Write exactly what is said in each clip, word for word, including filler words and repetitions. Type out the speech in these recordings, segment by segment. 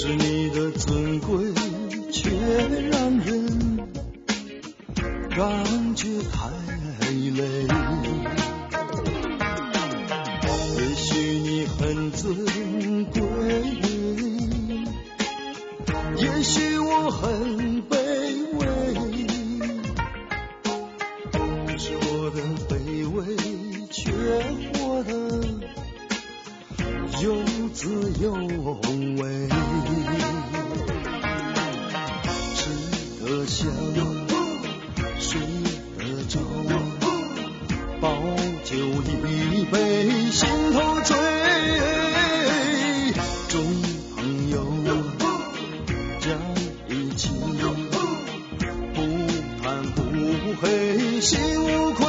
是你的尊贵，却让人感觉太累。也许你很尊贵，也许我很卑微，可是我的卑微却活得 有滋有味。吃得香，睡得着，包酒一杯，心头醉。众朋友讲 一起，不叹不悔心无愧，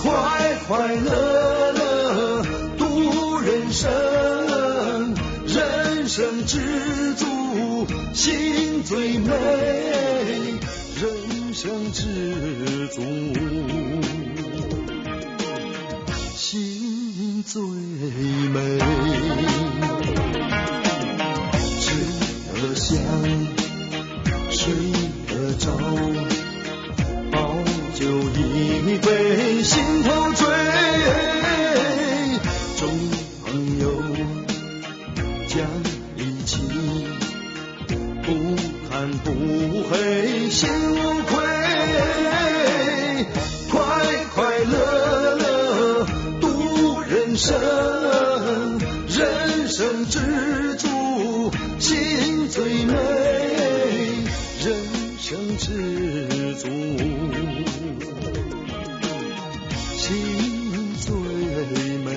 快快乐乐度人生，人生知足心最美，人生知足。 心最美。吃得香，睡得着，包酒一杯，心头醉。众朋友讲 一起，不叹不悔心无愧，快快乐乐度人生，人生知足心最美，人生知足心最美。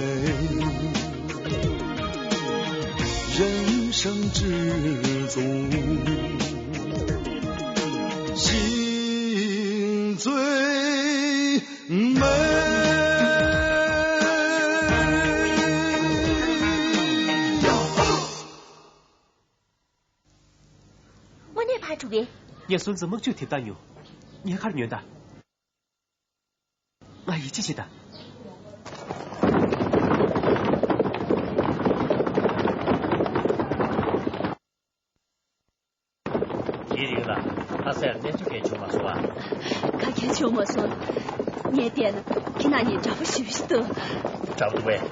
人生知足，心最美。དངོས་གནས་ཕར་འགྲོ་གི། ངས་སོན་རྩི་དམག་ཇུས་དེབ་བཏང་མྱོང་། ངས་ཁར་ཉོན་དང་། ང་ཡིད་ཆེས་བྱེད་དང་། དེའི་རིང་ལ་ལྷ་སར་གནས་ཚུལ་གང་བྱུང་མ་སོང་ཨ། ག་གེ་བྱུང་མ་སོང་། ངས་བལྟས་ན་ཁྱེད་རྣམ་གཉིས་འདྲ་པོ་ཞེ་པོ་ཞིག་འདུག་འདྲ་པོ་འདུག་པས།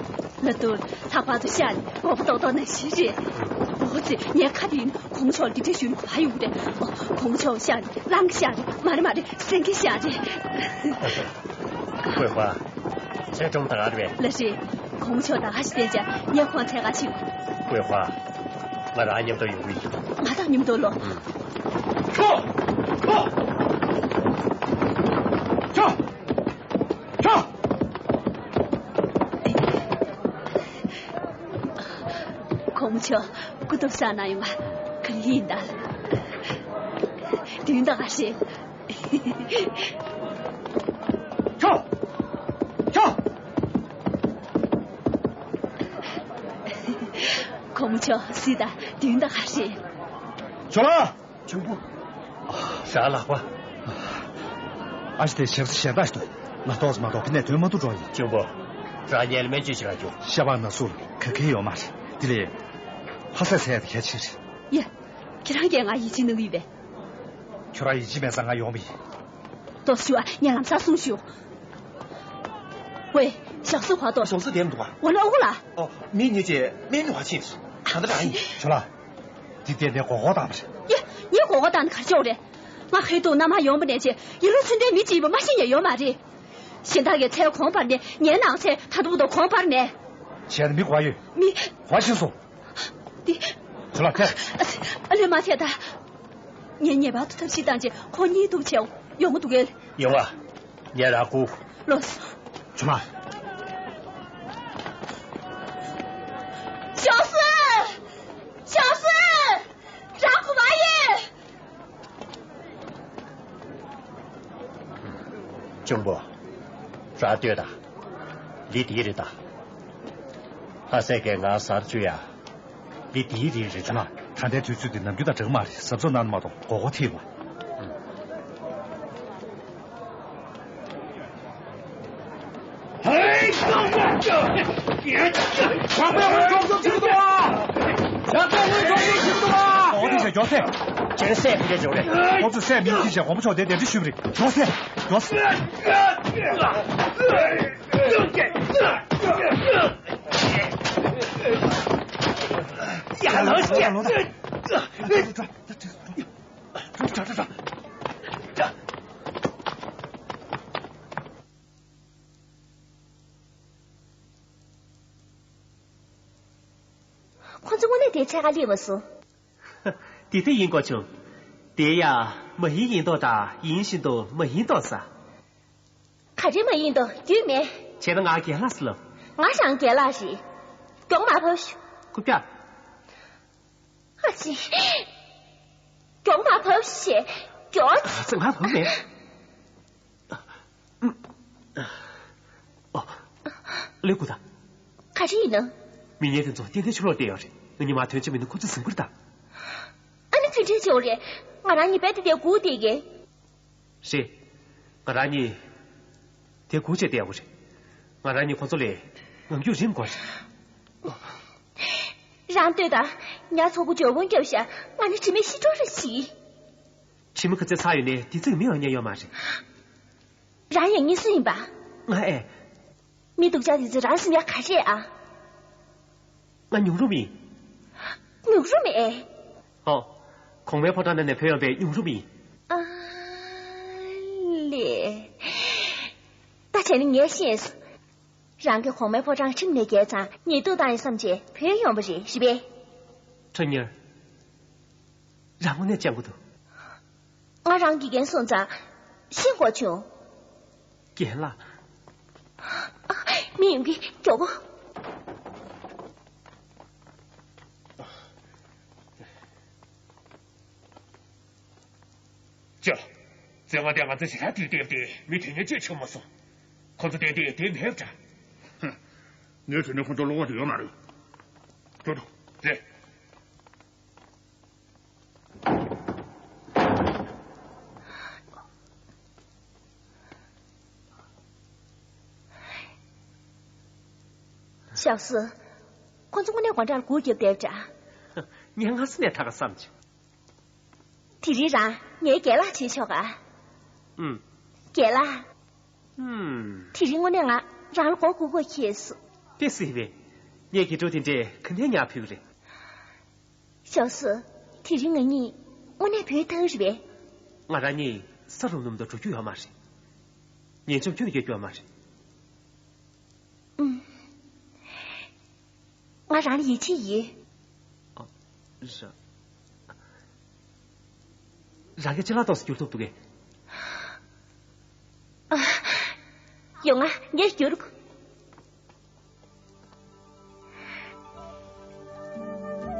ལ་དུ། ལྷག་པར་དུ་ཤར་ནས་མགོ་པོ་ཏོག་ཏོག་ནང་བཞིན་རེད། འོ་ཙི། ངས་ཁ་དེ་ཡིན། གོང་མ་མཆོག་ལ་འདི་འདྲ་ཞུས་ན་ག་པར་ཡོང་གི་རེད། གོང་མ་མཆོག་ཤར་ནས་གླང་གི་ཤར་རེད། མ་རེད་མ་རེད། སེང་གེ་ཤར་རེད། ཀོས་ཧྭ། ཚལ་ཁྲོམ་ད་ག་རེད་པས། ལགས་རེད། གོང་མ་མཆོག་ད་ག་ཞིག་བསྟན་ཅག་ངས་ཁོང་འཚོལ་ག་ཕྱིན། ཀོས་ཧྭ། ང་རང་མཉམ་དུ་ཡོང་གི་ཡིན། ང་དང་མཉམ་དུ་ལོ། ཁྱོ། ཁྱོ། ཁྱོ། ཁྱོ། གོང་མ་མཆོག་སྐུ་ཐོབ་ས་ན་ཡོང་ང་། ག་ལི་ཡིན་ད། དུས་ད་ག་ཤེས། ཁྱོ། ཁྱོ། གོང་མ་མཆོག་སྲིད་ད་དུས་ད་ག་ཤེས། ཇོ་ལགས། ཁྱུང་པོ། རང་ལག་པ། ཨ་ཞེ་དེ་ཞབས་ཕྱི་གཞན་དག་ཞིག་འདུག་ང་ཏོག་ཙམ་མ་གཏོགས་ཕི་ནས་དོན་མ་འདུག་འགྲོ་ཡིན། ཁྱུང་པོ། རང་ཉལ་སྨན་བཅོས་ཤིག་ལ་རྒྱུགས། ཤ་པགས་ན་ཟུག་ག་གེ་ཡོད་མ་རེད། དེ་ལས། ལྷ་སའི་ས་ཡ་དེ་གལ་ཆེ་རེད། ཡ། ཁྱེད་རང་གིས་ང་ཡིད་ཆེས་གནང་གི་ཡོད་པས། ཁྱོད་རང་ཡིད་ཆེས་མེད་ཙང་ང་ཡོང་མི་ཡིན། ཏོག་ཞུ་ཨ། ངས་ལམ་སང་གསུངས་ཞུ། ཝེ། ཞག་སུ་བར་དོ། ཞག་སུ་དེ་མི་འདུག་པ། འོ་ན་ཨུ་ལ། ཨོ། མི་གཉིས་ཀྱིས་སྨན་ནི་བ་ཕྱིན། ད་ལྟ་རང་ཡིན། ཇོ་ལགས། འདི་གཏན་གཏན་མགོ་སྐོར་བཏང་བ་རེད། ཡ། ངས་མགོ་སྐོར་བཏང་ནས་ག་རེ་བྱེད་དགོས་རེད། ང་ཧེ་ཏོ་ན་མ་ཡོང་པ་ནས་ཆེ་ཡིན་ལུགས་ཚུལ་ལྡན་མི་གཅིག་ཡིན་པ་མ་ཤེས་ཉན་ཡོད་མ་རེད། གཞན་དག་གིས་ཚལ་གོང་འཕར་ནས་ངའི་ནགས་ཚལ་ད་དུང་ད་གོང་འཕར་མེད། བྱས་ན་མི་ག་པར་ཡོད། མི། ག་པར་ཕྱིན་སོང་། འདི། ཇོ་ལགས་ཐད། ཨ་ལེ་མ་ཐད་ད། ངས་ངེས་པར་དུ་ཐབས་ཤེས་བཏང་རྗེས་ཁོང་གཉིད་ཐུབ་བྱའོ། ཡོང་གི་འདུག་གས། ཡོང་བ། ངས་རང་སྒུག་ལོས། ཇོ་ལགས། ཞའོ་སུ། ཞའོ་སུ། རང་གོ་བ་ཡིན། གཅུང་པོ། རང་ལྟོས་དང་། ལི་དེའི་རེད་ད། ལྷ་སའི་གི་ང་གསར་བཅོས་ཡ། ལི་དེའི་རིགས་རེད་ད། ད་ལྟའི་དུས་ཚོད་འདི་ནམ་རྒྱུན་དང་འདྲ་གི་མ་རེད། གཟབ་གཟབ་གནང་ན་མ་གཏོགས་མགོ་སྐོར་ཐེབས་པ། ཧེ། གྲོགས་པོ་གྲོགས་པོ་ཚུགས་འདུག་ཨ། ཡོད་ཚད། ཁྱེད་སྲས་ཕུད་རྒྱ་འཇོག་རེད། ཁོང་ཚོས་སྲས་མིང་ཅི་བྱས་དགོངས་པ་ཆོག་དེ་གདན་འདྲེན་ཞུས་པ་རེད། ཡོད་ཚད། ཡོད་ཚད། ཡ་ལོ་ཤེ། ཁོ་ཚོ་དངོས་གནས་དེའི་ཕྱེད་ཀ་སླེབས་མ་སོང་། དེ་ལྟ་ཡིན་གོ་བྱུང་། དེ་ཡ། མ་ཡིན་ཡིན་མདོག་དང་ཡིན་བཞིན་དུ་མ་ཡིན་མདོག་ཟེར། ག་རེ་མ་ཡིན་མདོག་རྒྱུས་མེད། བྱས་ན་ང་རྒན་ལགས་ཟེར་ལབ། ང་རང་རྒན་ལགས་རེད། མགྱོགས་མར་བབས་ཤོག་རྐུབ་བཀྱག་ཨ་ཙི། མགྱོགས་མར་བབས་ཤིག་མགྱོགས། ཨ་ཙི་ང་བབས་མེད། ཨོ། ལེགས་གོ་ད། ག་རེ་ཡིན་ནམ། མི་ངན་དེ་ཚོ་ཏན་ཏན་ཕྱི་ལོགས་བསྡད་ཡོད་རེད། ང་གཉིས་མར་ཐོན་ཆ་མེད་ན་ཁོ་ཚོས་ཟིན་གི་རེད་ད། ཨ་ནི་དེ་འདྲས་བྱུང་རེད། ང་རང་གཉིས་རྦད་དེ་དེ་སྒུག་བསྡད་ཀྱི། རེད། ང་རང་གཉིས་དེ་སྒུག་བྱས་བསྡད་ཡོད་རེད། ང་རང་གཉིས་ཁོ་ཚོ་ལས་ངང་རྒྱུད་རིམ་དགོས་རེད། རང་ལྟོས་དང་། ཉ་ཚོ་གུ་ཇོ་བོན་རྒྱབ་ཤག་ང་ནི་དྲི་མས་ཤི་འགྲོ་རེ་ཞིག་དྲི་མ་ག་ཚད་ཚ་ཡོད་ནའི་དེ་ཚིག་མི་ཡང་རྙེད་ཡོད་མ་རེད། རང་ཡང་གཉིས་སུ་ཡིན་པ། ང་ཨེ། མི་སྡུག་ཅག་དེ་ཚོས་རང་སེམས་ཡག་ག་རེད་ཨ། ང་ཉུང་རུ་མིན། ཉུང་རུ་མེད། ཨོ། གོང་མའི་ཕོ་བྲང་ནང་ནས་བུད་ཡོང་པའི་ཉུང་རུ་མིན། ཨ་ལེ། ད་བྱས་ན་ངས་ཤེས་སོང་། རང་གིས་གོང་མའི་ཕོ་བྲང་ཁྲིམས་ནས་བརྒལ་ཙང་ཉེས་འཛུགས་བཏང་ཡིན་བསམ་བྱས་བུད་ཡོང་པ་རེད། རེད་པས། ཁྲ་གཉེར། རང་དངོས་གནས་སྤྱང་པོ་འདུག་ང་རང་དགེ་རྒན་སོང་ཙང་ཤེས་དགོས་བྱུང་། རྒན་ལགས། ཨ། མི་ཡོང་གི། མགྱོགས་པོ། ཅོ། བཙན་དབང་དེ་ང་ཚོ་ཞེ་དྲག་དུས་བལྟས་ཏེ་མི་དེ་ཉིད་བཅོས་ཆོག་མ་སོང་། ཁོ་ཚོ་ཏན་ཏན་དེ་མེད་པ་འདྲ། ཧུམ། ངས་དྲན་ན་ཁོ་ཚོ་བློ་ཁོག་དེ་ཡོད་མ་རེད། ཅོ་ཅོ། རེད། ཞའོ་སུ། ཁོ་ཚོ་དངོས་གནས་སྒོ་འགྲམ་ལ་སྒུག་བརྒྱབ་བསྡད་པ་འདྲ། ངས་སྔ་ས་ནས་ཁྲ་ཁ་བསམ་བྱུང་། དེ་རིང་རང་ངའི་རྒན་ལགས་བྱེད་ཆོག་ག་ཨུམ། རྒན་ལགས། ཨུམ། དེ་རིང་དངོས་གནས་ང་རང་ལ་མགོ་སྒུར་དགོས་ཁེལ་སོང་། དེ་སྲིད་པས། ངས་དགེ་ཕྲུག་དེ་འདྲས་ག་ནས་ཉར་ཕུལ་གི་རེད། ཞའོ་སུ། དེ་རིང་ང་གཉིས་དངོས་གནས་བུད་ཐང་རེད་པས། ང་རང་གཉིས་ས་རུབ་ནུབ་ཏུ་འགྲོ་རྒྱུ་ཡོད་མ་རེད། ངས་ཅུང་ཁྱོན་ནས་སྐྱོན་རྒྱག་རྒྱུ་ཡོད་མ་རེད། ཨུམ། ང་རང་ལ་ཡིད་ཆེས་ཡོད། ཨ། ར། རང་གི་ཅ་ལག་ཏོག་ཙམ་བསྒྱུར་ཐུབ་འདུག་གས། ཨ། ཡོང་ང་། ངས་བསྒྱུར།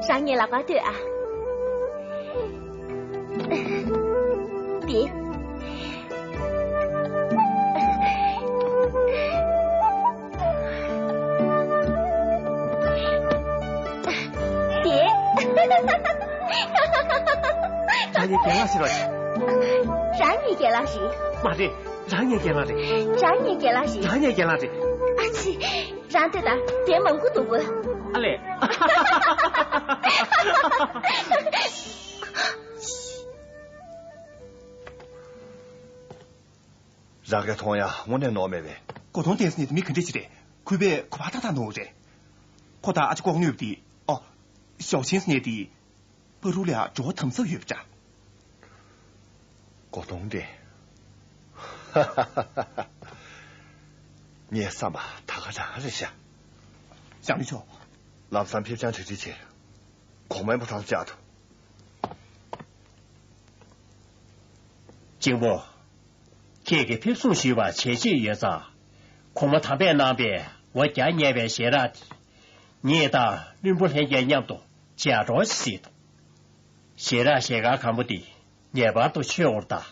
རང་ངའི་ལག་པར་ལྟོས་ཨ། དེ། དེ། རང་ཉིད་རྒན་ལགས་ཟེར་བ་རེད། རང་ཉིད་རྒན་ལགས་རེད། མ་རེད། རང་ཉིད་རྒན་ལགས་རེད། རང་ཉིད་རྒན་ལགས་རེད། རང་ཉིད་རྒན་ལགས་རེད། ཨ་ཙི། རང་ལྟོས་དང་། དེ་མང་པོ་འདུག་གོ་ཨ་ལས། རང་གིས་མཐོང་ཡ་དངོས་གནས་ནོར་མེད་པས། གོ་དོང་ཏེན་ཟེར་ནི་དེ་མི་ག་འདྲ་ཞིག་རེད། གུས་པས་གོ་བ་ཏག་ཏག་འདོན་གི་རེད། ཁོ་དང་ཨ་ཅེ་ལྐོག་ནུས་པ་དེ། ཨོ། ཞའོ་ཆེན་ཟེར་ནི་དེ། ཕ་རུ་ལ་འགྲོ་བ་དམ་ཟབ་ཡོད་པ་འདྲ། གོ་དོང་ཏེན། ངའི་བསམ་པ་ད་ག་རང་རེད་ཤག་ཞང་ལུས་ཆོག་ལམ་སང་ཕེབས་རྐྱང་གྲ་སྒྲིག་བྱེད། གོང་མའི་ཕོ་བྲང་བཅར་ཐུབ། གཅེན་པོ། ཁྱེད་ཀྱིས་ཕེབས་བསུ་ཞུས་པ་བྱས་རྗེས་ཡོད་ཙང་། གོང་མ་དམ་པས་གནང་པའི་འོ་བརྒྱ་ཉེ་བའི་ཞལ་རས་དེ། ངེད་དང་བློན་པོ་ལྷན་རྒྱས་མཉམ་དུ་ལྗགས་སྒྲོག་ཞིག་གཟིགས་དང་། ཞལ་རས་ཞལ་དཀར་གང་པོ་འདི་ངེས་པར་དུ་མཆོད་འོར་གདའ།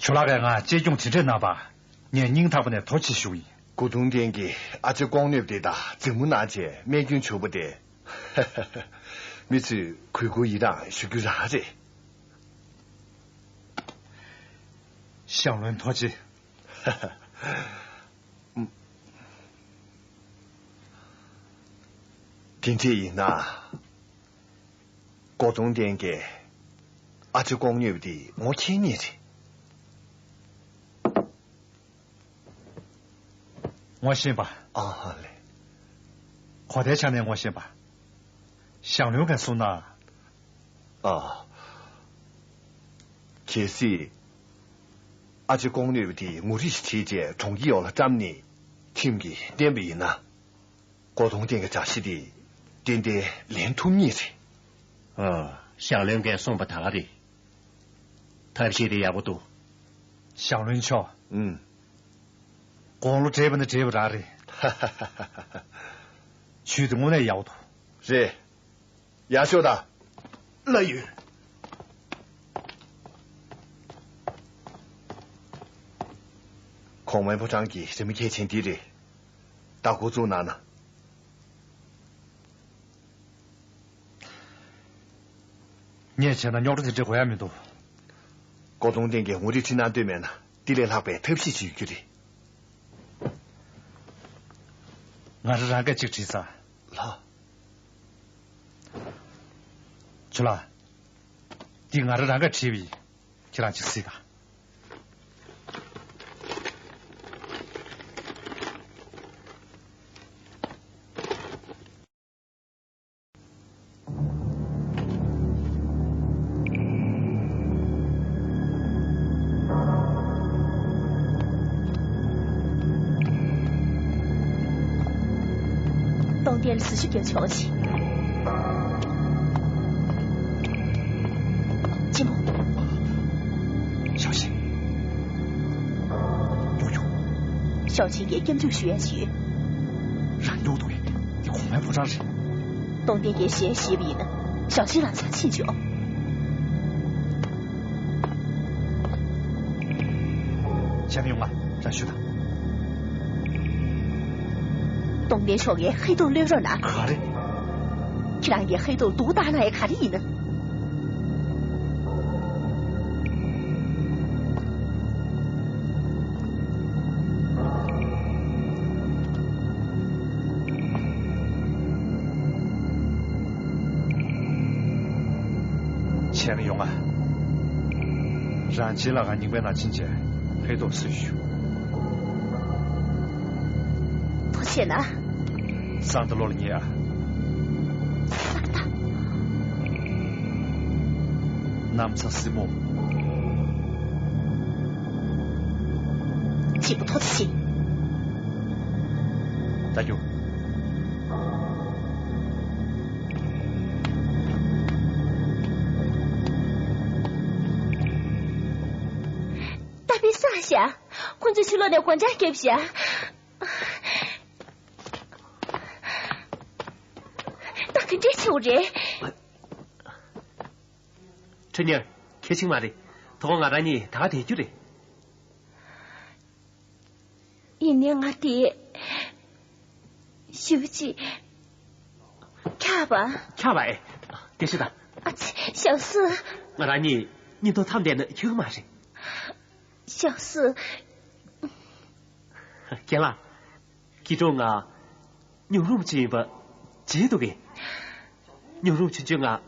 ཇོ་ལགས་ཀྱིས་ང་གཅེས་སྐྱོང་དེ་འདྲས་གནང་བར་ངས་སྙིང་ཐག་པ་ནས་ཐུགས་རྗེ་ཆེ་ཞུ་ཡིན། གོ་དོང་ཏེན་གྱིས་ཨ་ཅེ་ལྐོག་ནུས་པ་དེ་དང་འཛིང་མོ་གནང་བྱས་རྨས་སྐྱོན་བྱུང་བ་དེ། མི་ཚོས་གུས་བཀུར་ཡི་རངས་ཞུ་རྒྱུ་རང་རེད། ཞང་བློན་ཐུགས་རྗེ་ཆེ། དེ་འདྲ་ཡིན་ན། སྒོ་གདོང་སྟེང་གི་ཨ་ཅེ་ལྐོག་ནུས་པ་དེ་ངོ་མཁྱེན་ངེས་རེད། ངོ་ཤེས་པ། ཨ་ཧ་ལེ། གོ་བརྡའི་ཆ་ནས་ངོ་ཤེས་པ། ཞང་བློན་གྱིས་གསུངས་ན། ཨ། གལ་སྲིད། ཨ་ཅེ་ལྐོག་ནུས་པ་དེ་ངོ་རིས་བྱས་རྗེས་གྲོང་ཁྱེར་ཡོངས་ལ་བཀྲམ་ནས་ཁྲིམས་ཀྱིས་བསྟན་པ་ཡིན་ན། སྒོ་གདོང་སྟེང་གི་དྲག་ཤ་དེ་ཏན་ཏན་ལེན་ཐུབ་ངེས་རེད། ཨ། ཞང་བློན་གྱིས་གསུངས་པ་ད་ག་རེད། ཐབས་ཤེས་དེ་ཡག་པོ་འདུག་ཞང་བློན་མཆོག་ཨུམ། དགུང་ལོ་བགྲེས་པ་ནི་བགྲེས་པ་རང་རེད། ཇུས་དེ་དངོས་གནས་ཡག་པོ་འདུག་རེད། ཡག་ཤོས་དང་། ལབ་ཡོད། གོང་མའི་ཕོ་བྲང་གི་རི་མོ་གལ་ཆེན་འདི་རེད། ད་འགོ་བཙུགས་གནང་ན། ངས་བྱས་ན་རྙོག་དྲ་དེ་འདྲ་དགོས་ཡ་མི་འདུག་སྒོ་གདོང་སྟེང་གི་ངོ་རིས་བྲིས་གནང་འདོད་མེད་ན་འདི་ལས་ལྷག་པའི་ཐབས་ཤེས་ཅིག་ཡོད་རྒྱུ་རེད། ང་རང་རང་གིས་གཅིག་བྲིས་ཚར། ལགས། ཇོ་ལགས། འདི་ང་རང་རང་གིས་བྲིས་པ་ཡིན། ཁྱེད་རང་གཅིག་གཟིགས་དང་། གཏོང་ལྡན་ལ་ཟིལ་ཤུགས་རྒྱབ་ཆོག་ཅིག་ཅི་མོ། ཞའོ་ཆིན། ཡོ་ཡོ། ཞའོ་ཆིན་གྱིས་སྐྱབས་འཇུག་ཞུ་ཡ་ཞུས། རང་མགྱོགས་འདུག་གས། འདི་གོང་མའི་ཕོ་བྲང་རེད། གཏོང་ལྡན་གྱིས་ཞལ་བཞེས་པ་ཡིན་ན་ཞའོ་ཆིན་ལ་ཆ་ཕྱིན་ཆོག་བྱས་ན་ཡོང་ང་རང་ཞུ་དང་། གཏོང་ལྡན་མཆོག་གིས་ཧའེ་ཏོ་གློད་རོགས་གནང་། ག་རེ། ཁྱེད་རང་གིས་ཧའེ་ཏོ་སྡུག་བཏང་ན་ཡང་ག་རེ་ཡིན་ན། བྱས་ན་ཡོང་ང་། རང་ཆེན་ལ་ག་རྙིང་པའི་ནང་ཕྱིན་བྱས་ཧའེ་ཏོ་སུས་ཞུ། ཐུགས་ཆེ་ན། སང་ད་ལོ་ལ་ཉེ་ཨ། སང་ད། གནམ་ས་སྲིན་མོ། གཅིག་པུ་ཐུགས་ཆེ། ད་རྒྱུ། ད་པི་ས་ཤ། ཁོ་ཚོས་ཕྱི་ལོགས་ནས་སྒོ་འགྲམ་བརྒྱབ་བཞག་ད་ག་འདྲས་བྱུང་རེད། ཁྲི་ཉར། ཁྱེད་ཆིག་མ་རེད། དོ་དགོང་ང་རང་གཉིས་ད་ག་དེ་རྒྱུ་རེད། ཡིན་ནའི་ང་དེ། ཞུ་ཅི། འཁྱག་པ། འཁྱག་པ་ཨེ། དེ་ཤི་ད། ཨ་ཙི། ཞའོ་སུ། ང་རང་གཉིས་གཉིད་ཐོག་འཐམ་བསྡད་ན་འཁྱོག་མ་རེད། ཞའོ་སུ། རྒན་ལགས། ཁྱེད་ཚོ་ང་། ཉུང་རུམ་ཅིག་ཡིན་པ་བརྗེད་འདུག་གས། ཉུང་རུམ་ཆུང་ཆུང་ང་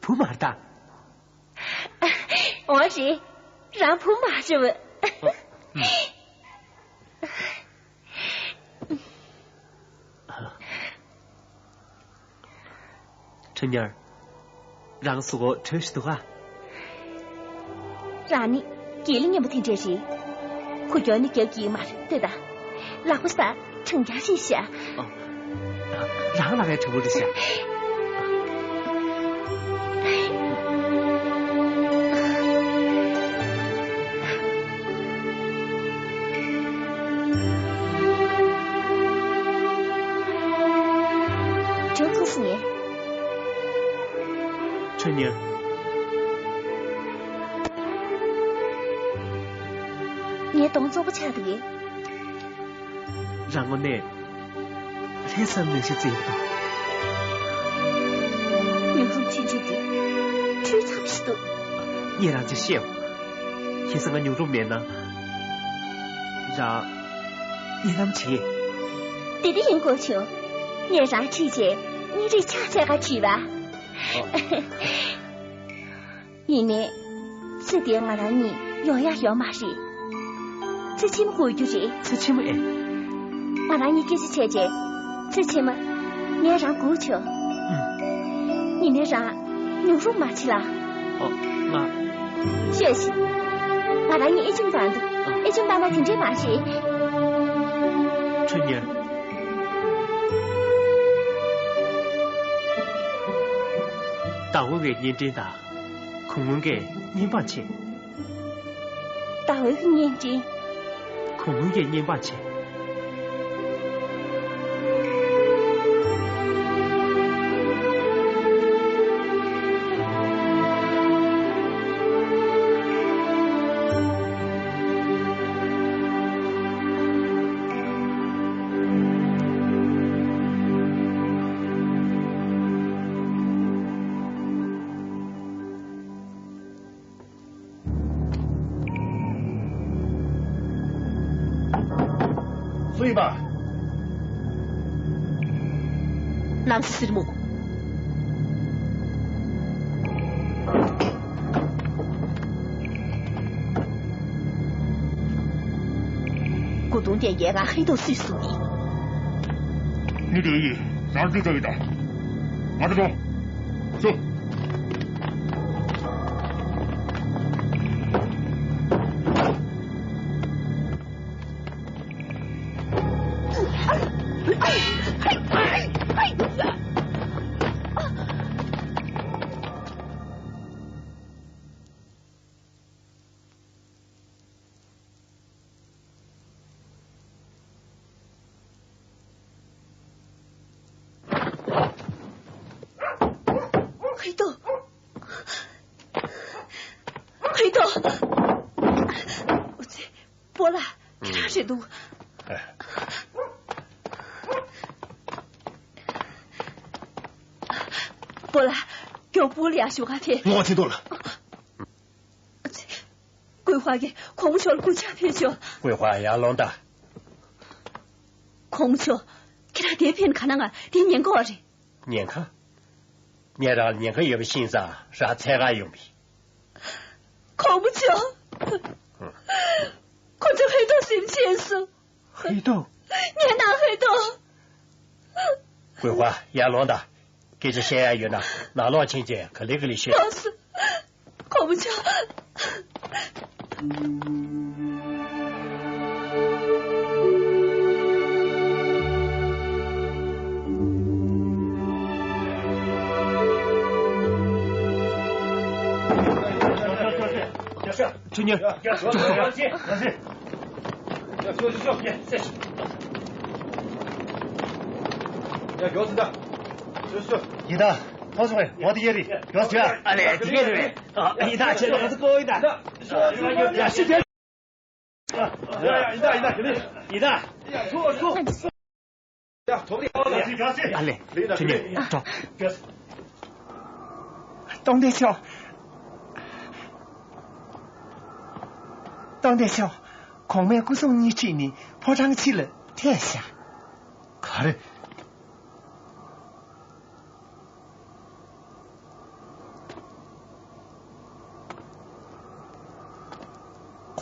བུ་མ་རེད་ད། འོ་རེད། རང་བུ་མ་རེད་བ། ཁྲི་ཉར། རང་གཟུགས་པོ་བྲོས་ཤིག་འདུག་ག་རང་ནི་དགེ་ལེགས་ངན་པ་དེ་འདྲས་རེད། ཁུ་རྒྱོག་ནི་རྒྱབ་ཀྱི་མ་རེད་ལྟོས་དང་། ལག་པ་ས་གྲང་རྐྱང་རེད་ཤག་ཨ། རང་ལ་ངའི་དྲིན་པོ་རེད་ཤག་ཁྲོ་ཐུག་སོང་ངས། ཁྲོ་ཉེ། ངའི་གདོང་བཙོག་པོ་ཆགས་འདུག་གས། རང་ངོ་ནས་ལྷན་བསམ་ནང་བཞིན་བརྩེ་ཡི་འདུག་ཉུང་རུམ་ཆུང་ཆུང་འདི་འཁྲུལ་ཙམ་ཞིག་འདུག་ངས་རང་ཅིག་བཤད། ཁ་སང་ང་ཉུང་རུམ་མེད་ན། རང་གཉིད་ལམ་བྱེད། དེ་འདི་ཡིན་དགོས་བྱུང་། ངས་རང་ཁྲིད་བྱས། གཉེན་སྒྲིག་ཕྱག་འཚལ་ག་བྱས་པ། ཡིན་ནའི། ཚེ་འདིར་ང་རང་གཉིས་ཡོང་ཡག་ཡོད་མ་རེད། ཚེ་ཕྱི་མ་དགོས་རྒྱུ་རེད། ཚེ་ཕྱི་མ་ཨེ། ང་རང་གཉིས་སྐད་ཆ་བྱས་རྗེས། ཚེ་ཕྱི་མ་ངས་རང་སྒུག་བྱོས། ཨུམ། ཡིན་ནའི་རང་ཉུང་རུབ་མ་བྱེད་ལ། ཨོ། ང་། ཤོད་ཤིག་ང་རང་གཉིས་ཨེ་ཆུང་བཏང་འདུག་ཨེ་ཆུང་བཏང་ན་དེ་འདྲས་མ་རེད། ཁྲོས་ཉེར། ཟླ་བ་བའི་བརྙན་འཕྲིན་དང་། གུང་མོའི་བརྙན་པར་ཆས། ཟླ་བའི་བརྙན་འཕྲིན། གུང་མོའི་བརྙན་པར་ཆས། སུ་ཡིན་པ། ནམ་སི་སིར་མོ། སྐུ་གདུང་བསྟན་རྒྱལ་ང་ཧི་ཏོ་སུས་གསུངས་ནི། མི་དེ་ཡིས་རང་རྩིས་རྒྱག་གི་འདུག་ང་ཚོ་འགྲོ། སུ། ཧི་ཏོ། ཧི་ཏོ། ཨུ་ཙི། སྤོ་ལགས། ཁྱེད་རང་རེད་འདུག་ཨ། སྤོ་ལགས། མགྱོགས་པོ་ལ་ཡར་ཞུ་ག་ཕེབས། ངོ་ཚེ་ཏོ་ལ། ཨུ་ཙི། ཀུའི་ཧྭ་གིས་གོང་མ་མཆོག་ལ་སྐུ་ཕྱག་ཕེབས་ཤོག་ཀུའི་ཧྭ་ཡར་ལོངས་དང་། གོང་མ་མཆོག་ཁྱེད་རང་འདིར་ཕེབས་ནས་ག་ན་ང་འདིར་ཉན་དགོས་པ་རེད། ཉེན་ཁ། ངས་རང་ལ་ཉེན་ཁ་ཡོད་པ་ཤེས་ཙང་རང་འཚོལ་ག་ཡོང་པས། གོང་མ་མཆོག་ཁོ་ཚོ་ཧི་ཏོ་སེམས་ཅན་སོང་། ཧི་ཏོ། ངའི་ནང་ཧི་ཏོ། ཀུའི་ཧྭ་ཡར་ལོངས་དང་། སྐད་ཆ་བཤད་ཡག་ཡོད་ན་ནང་ལོགས་ཕྱིན་བྱས་ག་ལེ་ག་ལེ་བཤད། ལགས་སོ། གོང་མ་མཆོག་ཁྲུ་ཉེར། ཡི་དྭགས། ཐོ་སོང་ངས་འོ་དེ་ཡེ་རེད། ཡོ་ཟེར། ཨ་ལས་དེ་ཡེ་རེད། ཡི་དྭགས་ཁྱེད་ལ་ང་ཚོ་ཀོ་ཡི་དྭགས། ཡ་ཤི་དེ། ཡི་དྭགས། ཡི་དྭགས། ཨ་ལས། ཁྲུ་ཉེར། སྟོན་པའི་མཆོག་སྟོན་པའི་མཆོག་གོང་མའི་སྐུ་སྲུང་གཉིས་ཁྲིད་ནས་ཕོ་བྲང་ཕྱི་ལ་ཐལ་བཞག་ག་རེ།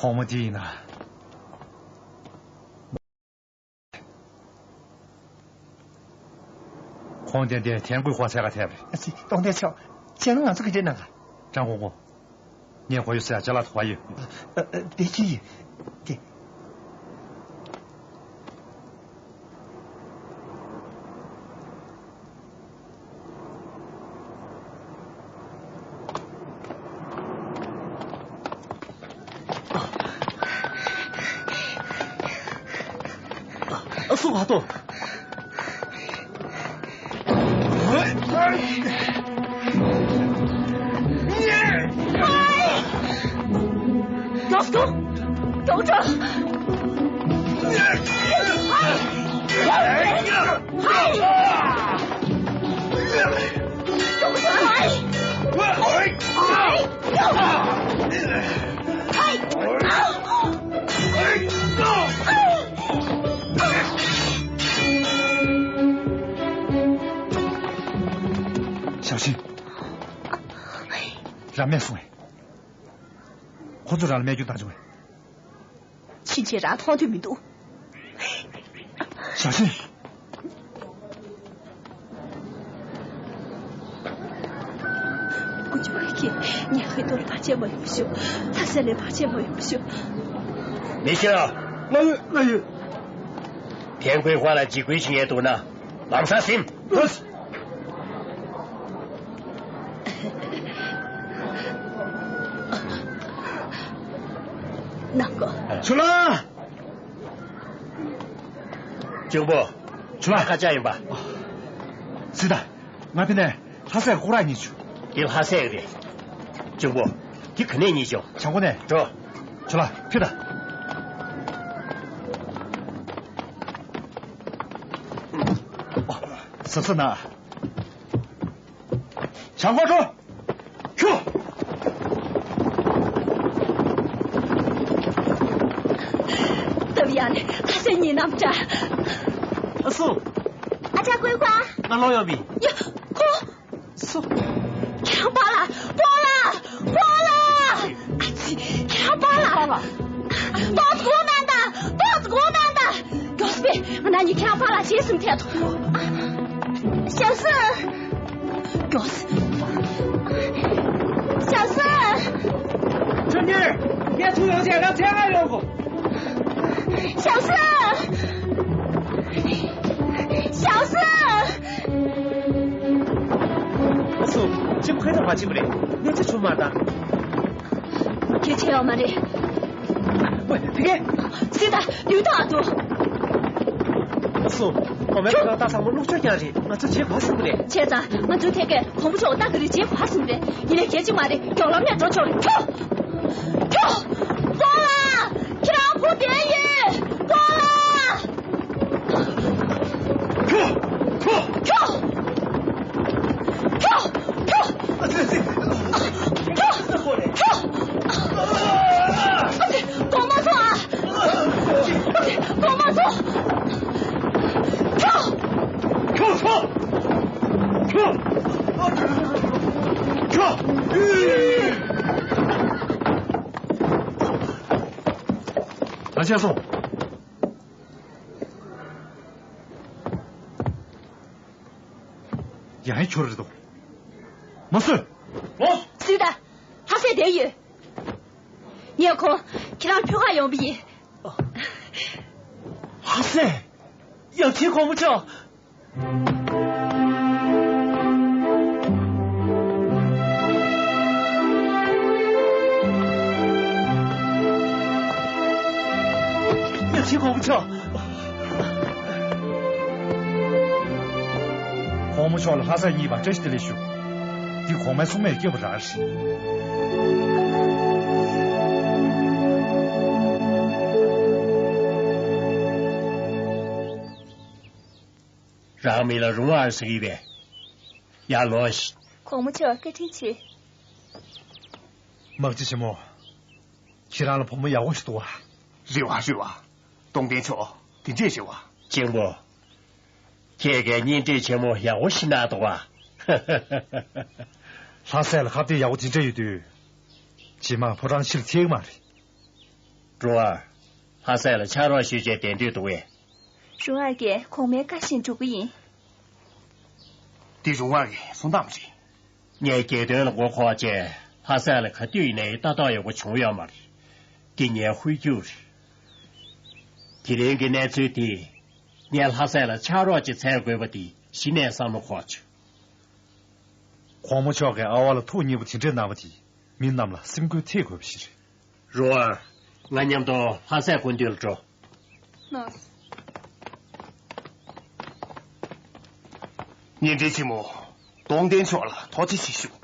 གོང་མ་དེ་ཡིན་ན། ཁོང་དེ་འདྲའི་དེང་གོས་ཧྭ་འཚོལ་ག་ཐད་པ་རེད། ཨ་ཙི། སྟོན་པའི་མཆོག་ཁྱེད་རང་ང་ཚོ་གི་འདྲེ་གནང་ག་ཀྲང་གོ་གོ། ངས་གོ་ཡོད་ཟེར་ཅ་ལག་ཐོ་བ་ཡོད། ཨ་ཨ། དེ་ཅི་ཡིན། དེ། ཨ་སུ་བ་ཏོ། ར་སྨྲས་སོང་ངས། ཁོ་ཚོ་རང་ལ་སྨྲས་རྒྱུ་བཏང་བྱུང་ངས། ཕྱིན་ཆད་རང་མཐོང་འདོད་མི་འདུག་ཞའོ་ཆིན། ཀུ་ཅོ་ཁི་ངས་ཁོའི་ཐོག་ལ་བར་ཆད་མ་ཡོང་བ་ཞུ། ལྷ་སའི་ལ་བར་ཆད་མ་ཡོང་བ་ཞུ། མི་ཤེས། ལགས་ཡོད། ལགས་ཡོད། ཐན་ཁོའི་དཔའ་ལ་འཇིགས་སྐུལ་བྱེད་མཁན་འདུག་ན་ལམ་སང་ཟིན། ལགས། ནག་པོ། ཆུ་ལ། གཅུང་པོ། ཆུ་ལ། ཁ་ཆག་ཡིན་པ། སྲིད་ད། ང་ཕི་ནས་ལྷ་སའི་སྐོར་ར་གཉིས་བྱུང་། འདི་ལྷ་སའི་རེད། གཅུང་པོ། འདི་ག་ནས་རྙེད་བྱུང་། བྱང་ཁོ་ནས། འགྲོ། ཆུ་ལ་ཕི་ད། ཟབ་ས་ན། བྱང་ཁོ་འགྲོ། ཁྱོ། སྟབས་ཡག་ནས་ལྷ་སའི་ཉིན་ནམ་འདྲ། ཨ་སུ། ཨ་ཅག་ཀུན་ཁ། ང་ལོ་ཡོད་མི། ཡ། ཁོ། སུ། ཁྱེད་རང་པཱ་ལགས། པཱ་ལགས། པཱ་ལགས། ཨ་ཙི། ཁྱེད་རང་པཱ་ལགས། པཱ་ལགས། ཏོག་ཙམ་སྒུག་གནང་དང་། ཏོག་ཙམ་སྒུག་གནང་དང་། མགྱོགས་པས་ང་རང་གཉིས་ཁྱེད་རང་པཱ་ལགས་མཇལ་སུ་ཐད་དོ། ཞབས་སུ། མགྱོགས། ཞབས་སུ། ཁྱོད་གཉིས། ངས་ཐུག་ཡོང་བྱས་ང་ཚེ་ང་ཡོང་གོ། ཞབས་སུ། ཞབས་སུ། ཨ་སུ། ཁྱིམ་ཁ་ཐག་པ་ཕྱིན་པ་རེད། གནས་ཚུལ་བྱུང་མ་དང་། གལ་ཆེ་ཡོད་མ་རེད། ཝེ། དེ་གས། སྲིད་ད། ལུས་ཐག་ཏུ། ཨ་སུ། གོང་མའི་ཁ་ལག་ད་ཚང་མ་ལུག་ཁྱུ་རྐྱང་རེད། ང་ཚོ་བརྗེད་ག་ཟིན་པ་རེད། བྱས་ཙང་ང་ཚོའི་ཐད་ཀས་གོང་བུ་མཆོག་ལྟ་གི་རེད། བརྗེད་ག་ཟིན་པ་རེད། ཡིན་ནའི་གལ་ཆེ་མ་རེད། མགྱོགས་ལམ་ནས་འགྲོ་ཆོག་རེད། ཁྱོ། ཁྱོ། སྤོ་ལགས། ཁྱེད་རང་བུ་བསྡད་ཡོད། སྤོ་ལགས། ཁྱོ། ཁྱོ། ཁྱོ། ཁྱོ། ཁྱོ། ཨ་ཙི། ཨ་ཙི། ཁྱོ། ཁྱོ། ཨ་ཙི། དགོངས་པ་ཚོ་ཨ། ཨ་ཙི། དགོངས་པ་ཚོ། ཁྱོ། ཁྱོ། ཁྱོ། ཁྱོ། ཁྱོ། ཨ་ཅག་སོང་། ཡང་ཁྱོད་རེད་དོ། མ་སུ། ཨོ། སྲིད་ད། ལྷ་སའི་བསྡད་ཡོད། ངས་ཁོང་ཁྱེད་རང་ཕུད་ག་ཡོང་བ་ཡིན། ལྷ་སའི། ཡང་ཁྱེད་གོང་བུ་ཆོག་ཡ། ཁྱེད་གོང་བུ་ཆོག་གོང་བུ་མཆོག་ལ་ལྷ་སར་གཉིས་པ་བཀྲ་ཤིས་བདེ་ལེགས་ཞུ། འདི་གོང་མའི་སྲུང་མས་བསྐྱབས་པ་རང་རེད། རང་མིང་ལ་རུང་བར་ཟེར་གྱི་པས། ཡར་ལོངས་ཤིག་གོང་མ་མཆོག་བཀའ་དྲིན་ཆེ། དམག་སྤྱི་ཆེན་མོ། ཁྱེད་རང་ལ་བུ་མོ་ཡག་པོ་ཞིག་འདུག་བ། རེད་བ། རེད་བ། གཏོང་ལྡན་མཆོག་དེ་འདྲས་རེད་བ། གཅེན་པོ། ཁྱེད་ཀྱིས་གཉེན་སྒྲིག་ཆེན་མོ་ཡག་པོ་ཞིག་གནང་འདུག་བ། ལྷ་སའི་ལ་ཁ་གཏད་ཡག་པོ་དེ་འདྲས་ཡོད་དུས། རྗེས་མ་ཕོ་བྲང་ཕྱིར་ཐེག་གི་མ་རེད། རུང་བ། ལྷ་སའི་ལ་ཕྱག་རོགས་ཞུས་བྱས་གདན་འདྲེན་འདུག་བས། རུང་བ་གིས་གོང་མའི་བཀའ་བཞིན་སྒྲུབ་ཀྱི་ཡིན། འདི་རུང་བ་གི་གསུང་སྟངས་རེད། ངས་རྒྱལ་དོན་ལ་མགོ་འཁོར་བྱས་ལྷ་སའི་ལ་ག་དུས་ཡིན་ནའི་ལྟ་རྟོག་ཡག་པོ་བྱུང་ཡོད་མ་རེད། འདི་ངའི་ཧུར་རྒྱུག་རེད། དེ་རིང་གི་གནས་ཚུལ་འདིས་ངས་ལྷ་སའི་ལ་ཕྱག་རོགས་ཅིག་འཚོལ་དགོས་པ་འདི་གཞི་ནས་བསམ་བློ་འཁོར་བྱུང་། གོང་མ་མཆོག་གིས་ཨ་བ་ལ་ཐུགས་མཉེས་པོ་དེ་འདྲས་གནང་བ་དེས་མི་རྣམས་ལ་སེམས་འགུལ་ཐེབས་དགོས་པ་ཞིག་རེད། རུང་བ། ང་མཉམ་དུ་ལྷ་སའི་སྐུ་མདུན་ལ་འགྲོ། ལགས། གཉེན་སྒྲིག་ཆེན་མོ། གཏོང་ལྡན་མཆོག་ལ་ཐུགས་རྗེ་ཆེ་ཞུ།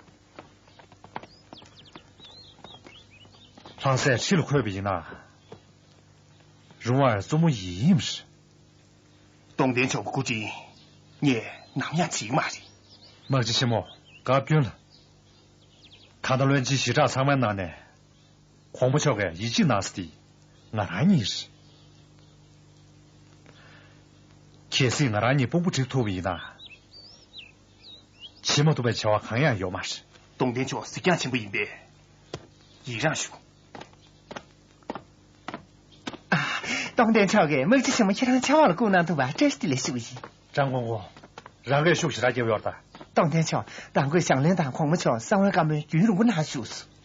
ལྷ་སའི་ཁྲི་ལ་འཁོད་པ་ཡིན་ན། རུང་བ་གཙོ་མོ་ཡིན་ཡིན་རེད། གཏོང་ལྡན་མཆོག་གི་སྐུ་དྲིན་ངས་ནམ་ཡང་བརྗེད་ཀྱི་མ་རེད། དམག་སྤྱི་ཆེན་མོ། བཀའ་བཀྱོན་ལ། ད་ལྟ་བློན་ཆེན་ཞི་དྲག་ཚང་མའི་ནང་ནས། གོང་མ་མཆོག་གིས་ཡིད་ཆེས་གནང་ས་དེ་ང་རང་ཉིད་རེད། གལ་སྲིད་ང་རང་གཉིས་དཔུང་པ་སྒྲིག་ཐུབ་པ་ཡིན་ན། བྱེད་མ་ཐུབ་པའི་བྱ་བ་གང་ཡང་ཡོད་མ་རེད། སྟོང་ལྡན་མཆོག་གཟིགས་རྒྱང་ཆེན་པོ་ཡིན་པས། ཡི་རང་ཞུ། ཨ། སྟོང་ལྡན་མཆོག་གིས་དམག་སྤྱི་ཆེན་མོ་ཁྱེད་རང་ཕྱག་དབང་ལ་བསྐུར་གནང་ཐུབ་པར་བཀྲ་ཤིས་བདེ་ལེགས་ཞུ་བ་ཡིན། ཀྲང་གོང་གོ། རང་གིས་ཤུགས་ཞེ་དྲག་བརྒྱབ་ཡོད་ད། སྟོང་ལྡན་མཆོག། མདང་དགོང་ཞང་བློན་དང་གོང་མ་མཆོག་གསང་བའི་བཀའ་མོལ་རྒྱུན་རིང་པོ་གནང་བཞུགས་སོང་།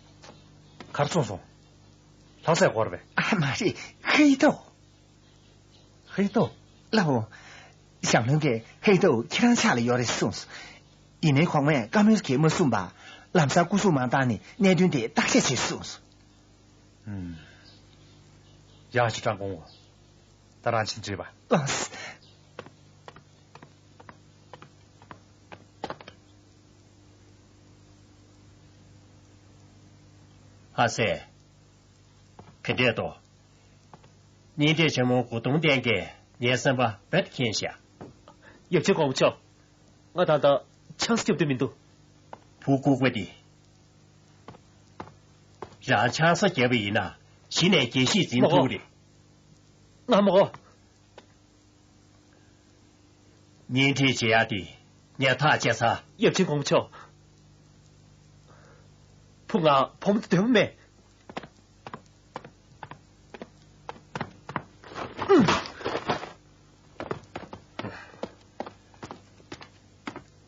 ག་རེ་གསུངས་སོང་། ལྷ་སའི་སྐོར་བས། ཨ་མ་རེད། ཧེ་ཏོ། ཧེ་ཏོ། ལགས་འོ། ཞང་བློན་གྱིས་ཧེ་ཏོ་ཁྱེད་རང་ཕྱག་ལ་ཡོད་རེད་གསུངས་སོང་། ཡིན་ནའི་གོང་མས་བཀའ་མོལ་གྱིས་མ་གསུངས་པར་ལམ་སང་སྐུ་གཟུགས་མ་བཏང་ནས་གནད་དོན་དེ་བརྟག་དཔྱད་བྱེད་གསུངས་སོང་། ཡང་ཞིག་ཀྲང་གོང་གོ། ད་རང་ཕྱིན་དྲིས་པ། ལགས། ཨ་སེ། ག་འདྲས་འདུག། གཉེན་འཕྲད་ཆེན་མོ་གོ་ཏུང་ཏན་གྱིས་ངའི་བསམ་པ་རྦད་ཁེངས་ཤག། ཡབ་ཆེན་གོང་མ་མཆོག། ང་ད་ལྟ་ཆང་ས་རྒྱབ་འདོད་མི་འདུག། བུ་ལྐུགས་པ་འདི། རང་ཆང་ས་བརྒྱབ་པ་ཡིན་ན་གཞི་ནས་རྒྱལ་གཞིས་འཛིན་ཐུབ་ཀྱི་རེད། ང་མ་གོ། གཉེན་སྒྲིག་བྱེད་ཡག་དེ་ངས་ཐག་བཅད་ཚར། ཡབ་ཆེན་གོང་མ་མཆོག། བུ་ང་བུ་མོ་དེ་འདོད་པ་མེད།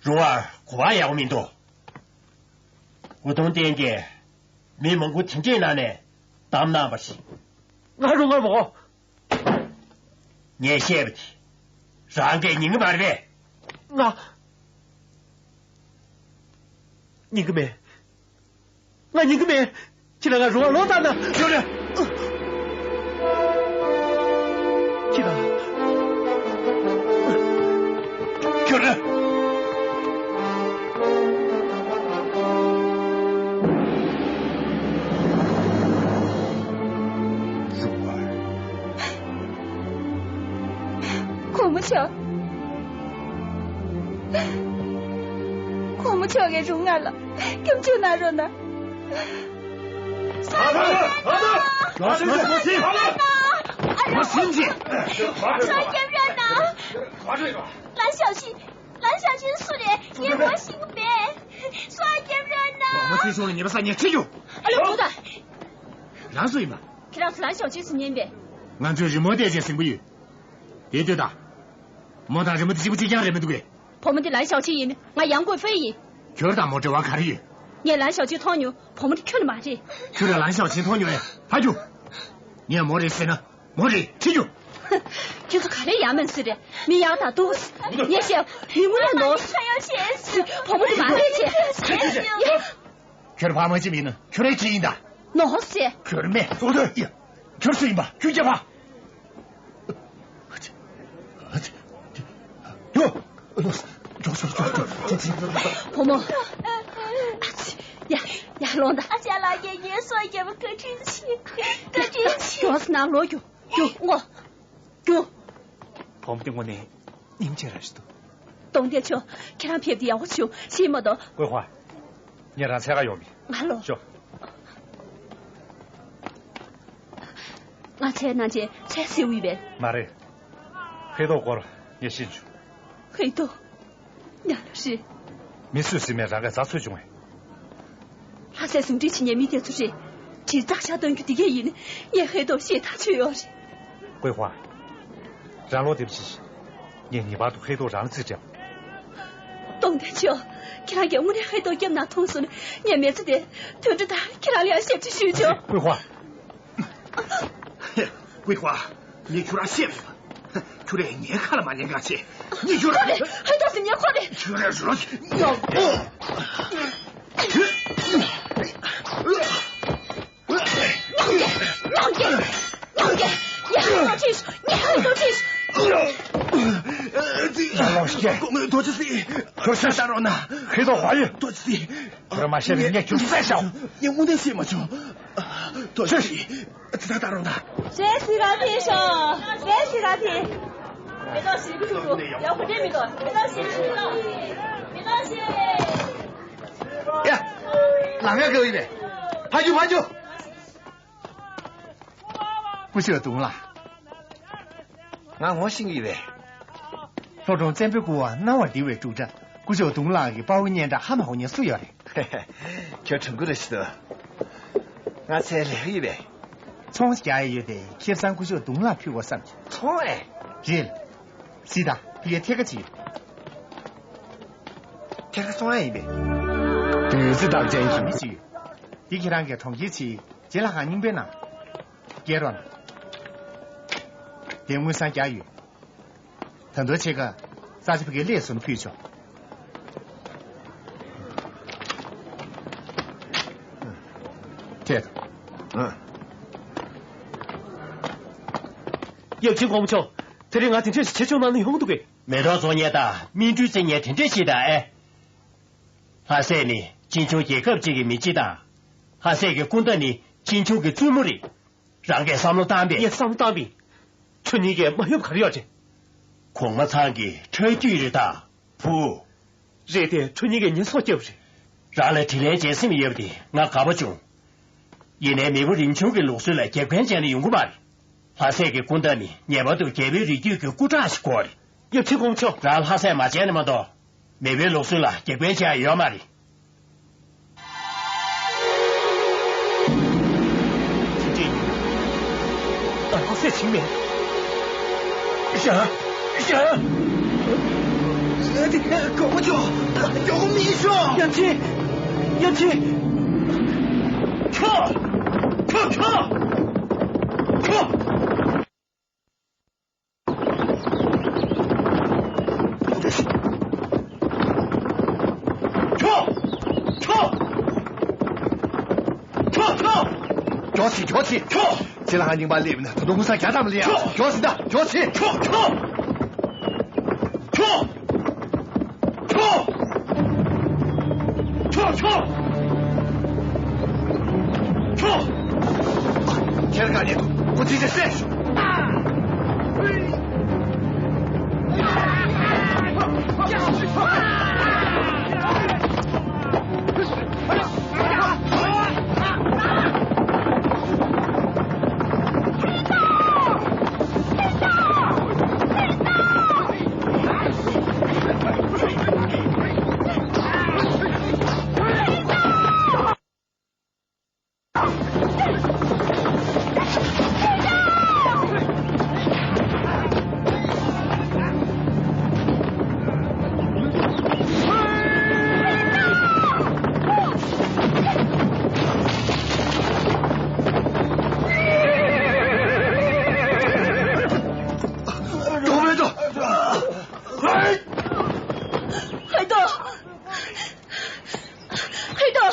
རུང་བར་གོ་བ་ཡག་པོ་མི་འདུག། གོ་ཏུང་ཏན་གྱིས་མི་མང་པོ་དེ་འདྲའི་ནང་ནས་བདམས་གནང་བ་ཞིག། ང་རུང་བར་མ་གོ། ངས་བཤད་པ་དེ་རང་གིས་ཉན་གྱི་མ་རེད་པས། ང་ཉན་གྱི་མེད། ང་ཉན་གྱི་མེད། ཁྱེད་རང་ང་རུང་བར་ལོག་བཏང་ན། ཁྱོད་རེད། ཁྱེད་རང་། ཁྱོད་རེད། རུང་བར། གོང་མ་མཆོག། གོང་མ་མཆོག་གིས་རུང་བར་ལ་སྐྱབས་འཇུག་གནང་རོགས་གནང་། ཨ་ཕ། ཨ་ཕ། ལོག་ཕྱིན། ལོག་ཕྱིན། ལོག་ཕྱིན་ཅིག། སྲོག་སྐྱོབ་རོགས་གནང་། ལན་ཞའོ་ཆིན། ལན་ཞའོ་ཆིན་སུ་རེད། ངས་ངོ་ཤེས་ཀྱི་མེད། སྲོག་སྐྱོབ་རོགས་གནང་། གོང་མ་ཚེ་སྲོག་ལ་ཉེས་པ་བསགས་ཉེན་ཁྲིད་རྒྱུ། ཨ་ལོ། ཨོ་ད། རང་སུ་ཡིན་པ། ཁྱེད་རང་ཚོ་ལན་ཞའོ་ཆིན་སུ་ཉན་པས། ང་ཚོས་རི་མོ་བལྟས་རྗེས་ཟིན་པོ་ཡོད། དེ་ལྟོས་དང་། མོ་དང་རི་མོ་དེ་གཅིག་པ་གཅིག་རྐྱང་རེད་མི་འདུག་གས། བུ་མོ་དེ་ལན་ཞའོ་ཆིན་ཡིན། ང་ཡང་ཀོས་ཧྥེ་ཡིན། ཁྱོད་དང་མོ་འབྲེལ་བ་ག་རེ་ཡོད། ངས་ལན་ཞའོ་ཆིན་མཐོང་མྱོང་། བུ་མོ་དེ་ཁྱོན་ནས་མ་རེད། ཁྱོད་ལ་ལན་ཞའོ་ཆིན་མཐོང་མྱོང་ཡ། ཕར་རྒྱུགས། ངས་མོ་རེད་ཟེར་ན་མོ་རེད། ཁྲིད་རྒྱུགས། ཁྱོད་ཚོ་ག་རེ་ཡ་མེད་ཟེར་རེད། མི་ཡག་དང་འདུག། ངས་བཤད། ཡུལ་ངོ་ལ་ནོར། བུ་མོ་དེ་མ་རེད་ཅེས། ཁྱོད་ཕ་མ་ཅི་མིན་ན་ཁྱོད་རའི་ཅི་ཡིན་ད། ནོར་ཟེར། ཁྱོད་མེད་ཙོག་ཏུ་ཡ། ཁྱོད་སུ་ཡིན་པ་ཁྱོད་སྐྱེ་བ། ཡོ། བུ་མོ། ཡ་ཡ་ལོང་ད། ཨ་ཅག་ལགས་ཀྱིས་ངའི་སྲོག་བསྐྱབས་བཀའ་དྲིན་ཆེ། བཀའ་དྲིན་ཆེ། མགྱོགས་སེ་ནང་ལོག་རྒྱུགས། རྒྱུགས་སྔོ། རྒྱུགས། བུ་མོ་དེ་དངོས་གནས་སྙིང་རྗེ་རང་ཞིག་འདུག། སྟོང་ལྡན་མཆོག། ཁྱེད་རང་ཕེབས་དུས་ཡག་པོ་བྱུང་། ཤེས་མ་གཏོགས། ཀོས་ཧྭ། ངས་རང་འཚོལ་ག་ཡོང་མི། ང་ལོ། ཤོག། ང་འཚོལ་གནང་བྱས་ཚོད་བསྲེ་འོས་པས། མ་རེད། ཧེ་ཏོ་སྐོར་ངས་ཤེས་བྱུང་། ཧེ་ཏོ། ང་ལ་རེད། མི་སུས་ཟིན་མེད་རང་གིས་རྩ་ཚོད་བྱུང་བས། ལྷ་སའི་ཟུང་འབྲེལ་བྱེད་མཁན་མི་དེ་ཚོ་རེད། གྲི་བཙག་ཤ་སྟོན་རྒྱུ་དེ་གས་ཡིན། ངས་ཧེ་ཏོ་ཤེས་ཐག་ཆོད་ཡོད་རེད། ཀོས་ཧྭ། རང་ལོག་འདེམས་ཤིག། ངས་ངེས་པར་དུ་ཧེ་ཏོ་རང་ལ་རྩིས་སྤྲད། སྟོང་ལྡན་མཆོག། ཁྱེད་རང་གིས་དངོས་གནས་ཧེ་ཏོ་སྐྱབས་གནང་ཐུབ་སོང་ན་ངའི་མི་ཚེ་དེ་དུད་འགྲོ་ལྟར། ཁྱེད་རང་ལ་ཡང་ཞབས་ཕྱི་ཞུས་ཆོག། ཀོས་ཧྭ། ཀོས་ཧྭ། ངས་ཁྱོད་རང་བཤད་མེད་པ། ཁྱོད་རས་ངའི་ཁ་ལ་མ་ཉན་ག་བྱེད། ངས་ཁྱོད་ར། ཁོ་རེད། ཧེ་ཏོ་ཟེར་མཁན་ཁོ་རེད། ཁྱོད་ར་རོ། ཉོག་ཉོག་ཉོག་ཉོག་ཉོག་ཉོག་ཉོག་ཉོག་ཉོག་ཉོག་ཉོག་ཉོག་ཉོག་ཉོག་ཉོག་ཉོག་ལོག་ཤིག། ཁྱོད་ཤ་ཤ་རོགས་ན། ཁྱོད་ཤ་ཤ་རོགས་ན། ཁྱོད་ཚོ་ཧ་ཡོད། ཏོ་ཙི། ཁྱོད་མ་ཤེས་པའི་ངས་ཁྱོད་བསད་བཞག། ངས་དངོས་གནས་ཤེས་མ་བྱུང་། ཏོ་ཙི། ཙི་ད་ད་རོགས་ན། ཟས་ཟི་ར་དེ་ཤོག། ཟས་ཟི་ར་དེ། མེ་ཏོག་ཞིག་ཁུ་ཁུ། ཡ་ཁུ་ཁྲེ་མེ་ཏོག། མེ་ཏོག་ཞིག་ཁུ་ཁུ། མེ་ཏོག་ཞིག། ཡ། ལང་ཡ་ག་ཡིན་པས། ཕ་ཇུ་ཕ་ཇུ། སྐུ་ཞབས་དུང་ལགས། ང་ངོ་ཤེས་ཀྱི་ཡོད་པས། ལྷོ་ཁྲོམ་བཙན་པོའི་སྐུ་དབང་གནང་བར་འདི་བའི་འབྲུག་སྒྲ། སྐུ་ཞབས་དུང་ལགས་ཀྱི་དཔའ་བོའི་སྙན་གྲགས་ཧ་མ་གོ་མཁན་སུ་ཡོད་རེད། ཁྱོད་དྲན་གི་རེད་ཤི་ཏོ། ང་ཚེ་ལས་ཡོད་པས། ཚོང་རྒྱག་ཡི་ཡོད་དེ་ཁེ་བཟང་སྐུ་ཞབས་གདུང་ལ་ཕུལ་བ་བསམ་གྱི། ཚོང་ཨེ། རེད། སི་ད་དེ་གའི་ཐད་ཀ་ཅིག་ཐད་ཀ་ཚོང་ཨེ་ཡིན་པས། དུས་སི་དག་ཅན་ཞིག་མི་ཅིག་ཡོད། དེ་ཁྱེད་རང་གི་གྲོང་ཁྱེར་ཆེ་རྗེ་ལྷ་ཁང་རྙིང་པའི་ནང་། སྐྱེལ་རོགས་གནང་། དེ་དངུལ་སྲང་བརྒྱ་ཡོད། ད་དུང་ཕྱེད་ཀ་ས་ཆ་ཕ་གིར་སླེབས་སོང་ཕུལ་ཆོག་ཁྱེད། ཡབ་ཆེན་གོང་མ་མཆོག་དེ་རིང་ང་དེ་འདྲས་ཞིག་བྱེད་ཆོག་གནང་ན་ཡོང་འདུག་གས། མེ་ཏོག་བཙོང་མཁན་དང་སྨིན་གྲོལ་བཙལ་མཁན་དེ་འདྲས་ཞིག་དང་ཨེ། ལྷ་སྲས་ནི་ཅིན་ཆུང་རྒྱལ་ཁབ་ཅིག་གི་མི་སྤྱི་དང་། ལྷ་སྲས་ཀྱི་སྐུ་ཟླ་ནི་ཅིན་ཆུང་གི་བཙུན་མོ་རེད། རང་གིས་བསམ་བློ་བཏང་པས། ངས་བསམ་བློ་བཏང་པས། ཁྱོད་གཉིས་ཀས་མ་ཡོང་ག་རེ་ཡོད་རེད། གོང་མ་ཚང་གི་ཁྲག་རྒྱུད་རེད་ད། བུ། རེད་དེ་ཁྱོད་གཉིས་ཀས་ངན་སོང་བསྐྱབས་རེད། རང་ལ་དྲིན་ལན་འཇལ་སེམས་ཡོད་པ་དེ་ང་དགའ་པོ་བྱུང་། ཡིན་ནའི་མེས་པོ་རིམ་བྱུང་གི་ལུགས་སྲོལ་ལ་རྒྱབ་འགལ་བྱས་ན་ཡོང་གི་མ་རེད། ལྷ་སྲས་ཀྱི་སྐུ་ཟླ་ནི་ངེས་པར་དུ་རྒྱལ་པོའི་རིགས་རྒྱུད་ཀྱི་སྐུ་དྲག་ཞིག་དགོས་རེད། ཡབ་ཆེན་གོང་མ་མཆོག་རང་ལྷ་སྲས་མ་བྱས་ན་མ་གཏོགས། མེས་པོའི་ལུགས་སྲོལ་ལ་རྒྱབ་འགལ་བྱེད་ཡ་ཡོད་མ་རེད། ང་ལྷ་སྲས་བྱིངས་མེད། ཞག་ཞག་དེ་གོང་མ་མཆོག་མགྱོགས་པོ་མི་ཤོག་ཡབ་ཆེན། ཡབ་ཆེན། ཁྱོད། ཁྱོད། ཁྱོད། ཁྱོད། ཁྱོད། ཁྱོད། ཁྱོད། ཁྱོད། མགྱོགས་བྱེད། མགྱོགས་བྱེད། ཁྱོད། ཁྱེད་ལ་ཧ་རྙིང་པ་སླེབས་ན་ད་དུང་དངུལ་སྲང་བརྒྱ་ཙམ་སླེབས་ཡ། ཁྱོད། མགྱོགས་བྱེད་ད། མགྱོགས་བྱེད། ཁྱོད། ཁྱོད། ཁྱོད། ཁྱོད། ཁྱོད། ཁྱོད། ཁྱེད་ག་ནས་འདུག་ཁོ་ཅི་བྱེད་སེ། ཧའི་ཏོ། ཧའི་ཏོ།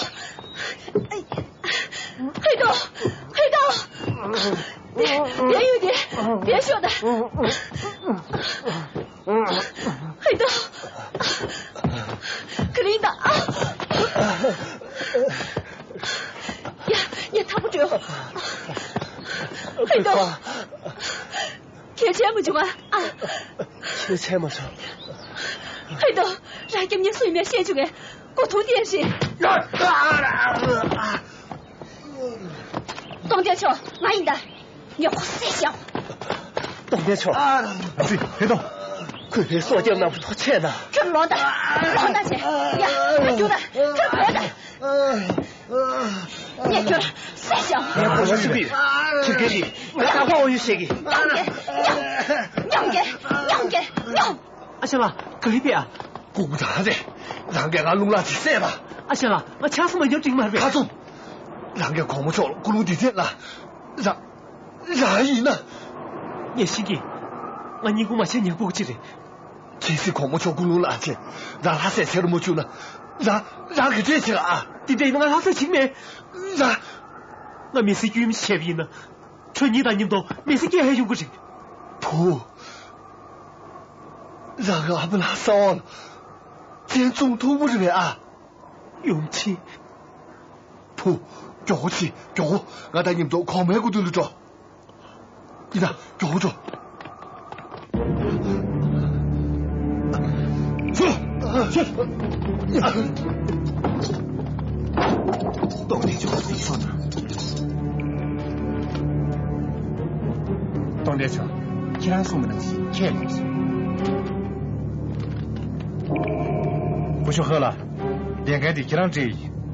ཧའི་ཏོ། ཧའི་ཏོ། དེ་ཡོད་དེ། དེ་ཤོག་ད། ཧའི་ཏོ། ཁ་ལིང་ད། ཡ། ཡ། ཐག་པོ་བྲོས། ཧའི་ཏོ། གལ་ཆེན་མ་བྱུང་ཨ། ཨ། གལ་ཆེན་མ་བྱུང་། ཧའི་ཏོ། རང་སྐྱབས་གཉེན་སུ་ཡིན་མིན་ཤེས་བྱུང་ངས་སྒོ་ཐུང་བསྟན་ཤིག་སྟོང་རྒྱལ་མཆོག་ང་ཡིན་ད། ངས་ཁོ་བསད་བཞག་སྟོང་རྒྱལ་མཆོག་ཨ་ཙི། ཧའི་ཏོ། ཁོས་ངའི་སྲོག་སྐྱབས་གནང་བར་ཐུགས་རྗེ་ཆེ་གནང་། ཁྱོད་ལོག་ད། ལོག་ད་བྱས། ཡ། ཁྱོད་རྒྱུགས་ད། ཁྱོད་བུད་ད། ངས་ཁྱོད་བསད་བཞག་ངས་གོ་བ་ཞིག་པས། ཁྱེད་ཀྱིས་ངའི་ང་ད་ཁོ་འོ་ཡོད་ཤེས་ཀྱི། མྱོང་གི། མྱོང་། མྱོང་གི། མྱོང་གི། མྱོང་། ཨ་ཞང་ལགས། ག་རེ་བྱས་ཨ། སྐུ་ངོ་ད་རེད། རང་གིས་ང་རླུང་ལག་ཅིག་བསད་པ། ཨ་ཞང་ལགས། ང་ཆང་ས་མ་ཉོ་འགྲིག་མ་རེད་པས། ཁ་བཙུམ། རང་གིས་གོང་མ་མཆོག་ལ་སྐུ་རླུང་འདི་འཐེན་ལ། རང་། རང་ཡིན་ན། ངས་ཤེས་ཀྱི། ང་སྙིང་ཁུང་མ་ཆེན་ཉག་ཕུག་ཅིག་རེད། གལ་སྲིད་གོང་མ་མཆོག་སྐུ་རླུང་ལངས་བྱས། རང་ལྷ་སྲས་བྱེད་རུ་མ་བཅུག་ན། རང་། རང་གི་གྲས་བྱེད་ཨ། དེ་འདྲ་ཡིན་ན་ང་ལྷ་སྲས་བྱེད་ཀྱི་མེད། རང་། ང་མི་ཚེ་རྒྱུན་མི་བྱས་པ་ཡིན་ན། ཁྱོད་གཉིས་དང་མཉམ་དུ་མི་ཚེ་སྐྱེལ་ཡ་ཡོང་གི་རེད། བུ། རང་གི་ཨ་ཕ་ལ་གསང་བ་ལ་བཙན་བཟུང་ཐུབ་པ་རེད་པས་ཨ། ཡུམ་ཆེན། བུ། མགྱོགས་པོ་བྱེད། མགྱོགས་པོ། ང་དང་མཉམ་དུ་གོང་མའི་སྐུ་མདུན་ལ་འགྲོ། ཡིན་ད། མགྱོགས་པོ་འགྲོ། ཚུར། ཚུར། སྟོང་ཐུན་མཆོག་གཟིགས་སོང་ན། སྟོང་ཐུན་མཆོག་ཁྱེད་རང་གསུངས་པ་ནང་བཞིན་ཁས་ལེན་སོང་། སྐུ་ཞབས་ཧོ་ལགས། ལས་འགན་དེ་ཁྱེད་རང་སྤྲད་ཡིན།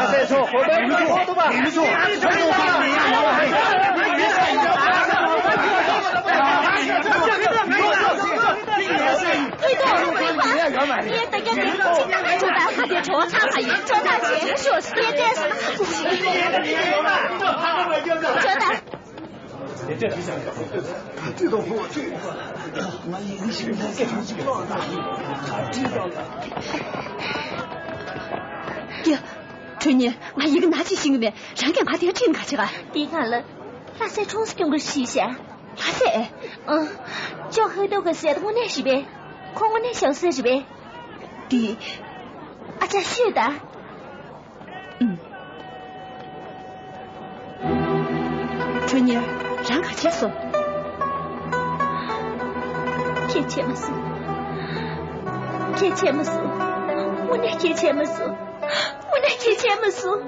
ཨ་སེ་ཚོ་ཧོ་པའི་ཁུ་ཧོ་ཏུ་པ། ཀྱེ། ཁྲུན་ཉེ། ང་ཡི་གེ་ནག་ཅིག་ཤེས་ཀྱི་མེད། རང་གིས་ང་དེར་ཁྲིད་ག་བྱེད་ག་དེའི་སྒང་ལ་ལྷ་སའི་ཁྲུང་སི་ཁྱུང་གིས་ཤེས་ཤག་ལྷ་སའི། ཨང་། ཅོ་ཧེ་ཏོ་གི་ཟས་དངོས་གནས་ཞིག་པས། ཁོ་དངོས་གནས་ཞའོ་སུའེ་རེད་པས། དེ། ཨ་ཅག་ཤོད་དང་། ཨུམ། ཁྲུན་ཉེ། རང་ག་བྱས་སོང་། ཁྱད་བྱས་མ་སོང་། ཁྱད་བྱས་མ་སོང་། དངོས་གནས་ཁྱད་བྱས་མ་སོང་། དངོས་གནས་ཁྱད་བྱས་མ་སོང་།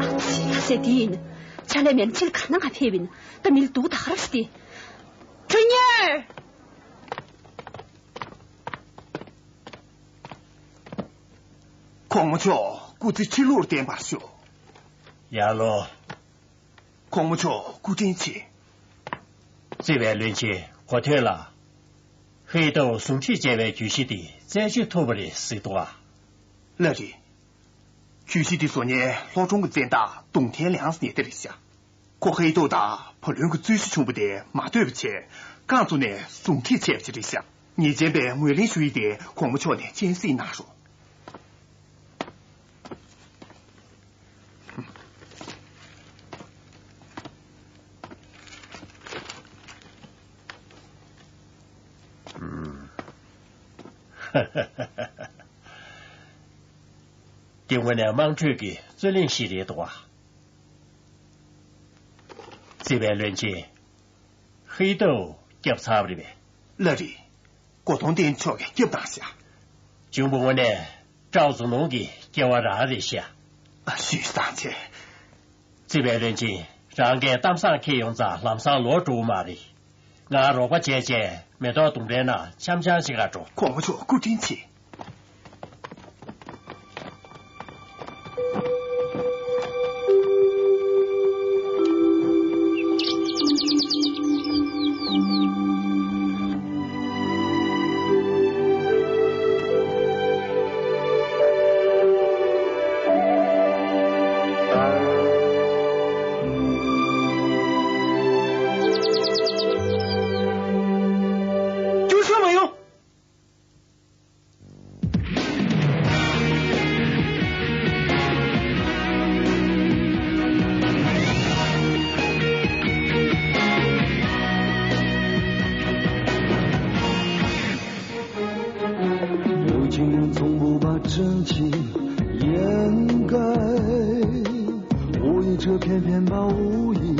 ཨ་ཙི། ལྷ་སའི་དེ་ཡིན། ཕྱག་ལས་མེད་ན་ཕྱི་ལ་ག་ན་ང་ཕེབས་ཡིན། ད་མི་ལ་སྡུག་ད་ག་རབས་སྟེ། ཁྲུན་ཉེ། གོང་མ་མཆོག་སྐུ་ཚེ་ཁྲི་ལོར་བརྟན་པར་ཤོག་ཡར་ལོངས། གོང་མ་མཆོག་སྐུ་དྲིན་ཆེ། བརྩེ་བའི་བློན་ཆེན་གོ་ཐོས་ལགས། ཧེ་ཏོ་ཟུང་ཁྲིད་བྱས་པའི་གྱོད་གཞི་དེ་རྩད་གཅོད་ཐུབ་པ་རེད་ཟེར་འདུག་ཨ། ལགས་རེད། གྱོད་གཞི་དེ་བཟོ་མཁན་ལྷོ་གྲོང་གི་བཙན་བདག་ཏུང་ཐན་ལིའང་ཟེར་མཁན་དེ་རེད་ཤག་ཁོ་ཧེ་ཏོ་དང་བུ་ལོན་གྱི་རྩོད་གཞི་བྱུང་བ་དེ་མ་ཐོས་པ་བྱས། རྐང་བཙུགས་ནས་ཟུང་ཁྲིད་བྱས་པ་ཅིག་རེད་ཤག་ཉེས་ཅན་པས་ངོས་ལེན་ཞུ་ཡིག་དེ་གོང་མ་མཆོག་ནས་སྤྱན་གཟིགས་གནང་རོགས། དེ་དངོས་གནས་དམངས་ཁྲོད་ཀྱི་རྩོད་གླེང་ཞིག་རེད་འདུག་བ། བརྩེ་བའི་བློན་ཆེན། ཧེ་ཏོ་སྐྱབས་ཚར་བ་རེད་པས། ལགས་རེད། གོ་དོང་བསྟན་མཆོག་གིས་སྐྱབས་བཏང་ཤག་འབྱུང་པོ་དངོས་གནས་ཀྲའོ་ཙུང་ལུང་གི་སྐྱེ་བ་རང་རེད་ཤག་ཨ། ཞུས་བཏང་ཆེ། བརྩེ་བའི་བློན་ཆེན། རང་གིས་གཏམ་བཟང་འཁྱེར་ཡོང་ཙང་ལམ་སང་ལོག་འགྲོ་གི་མ་རེད། ང་རོགས་པ་བྱས་བྱས་མེ་ཏོག་ལྡུམ་རའི་ནང་འཆམ་འཆམ་ཞིག་ག་འགྲོ། གོང་མ་མཆོག་སྐུ་དྲིན་ཆེ། རྒྱུགས་ཤར་མ་ཡོང་། 有情人从不把真情掩盖，无意者偏偏把无意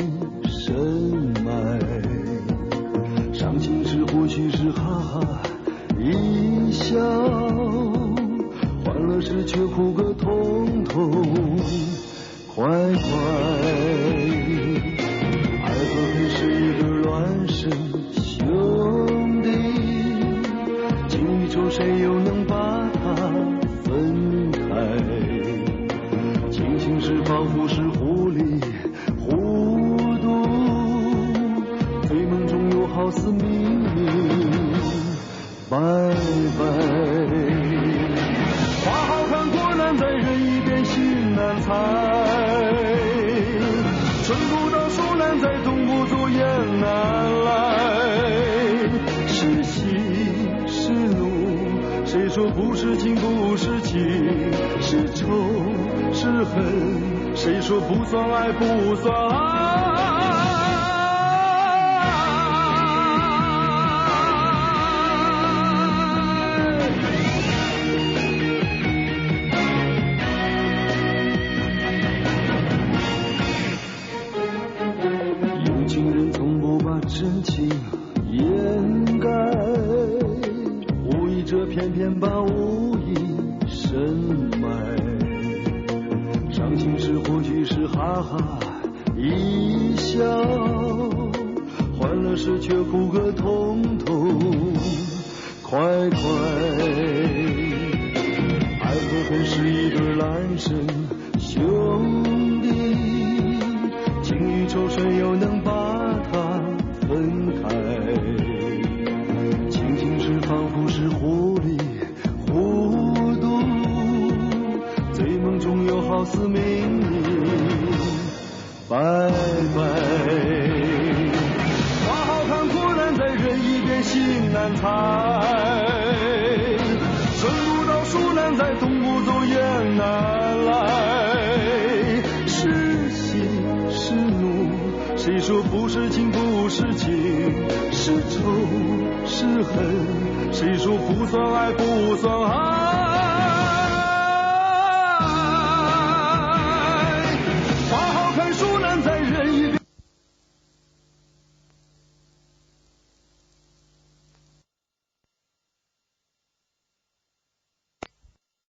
深埋。伤心时或许是哈哈一笑，欢乐时却哭个痛痛快快。爱和恨是一对儿孪生兄弟，情与仇谁又能把它分开？清醒时仿佛是糊里糊涂，醉梦中又好似明明 白白。花好看果然在人一边心难猜，春不到树难栽，冬不作雁南来。是喜是怒，谁说不是情不是情？是仇是恨，谁说不算爱不算爱？ 有情人从不把真情掩盖，无意者偏偏把无意深埋。伤心时或许是哈哈一笑，欢乐时却哭个痛痛 快快。爱和恨是一对儿孪生兄弟，情与仇谁又能把它分开？清醒时仿佛是糊里糊涂，醉梦中又好似明明 白白。山菜，春不到树难在，冬不走雁南来。是喜是怒，谁说不是情不是情？是仇是恨，谁说不算爱不算恨？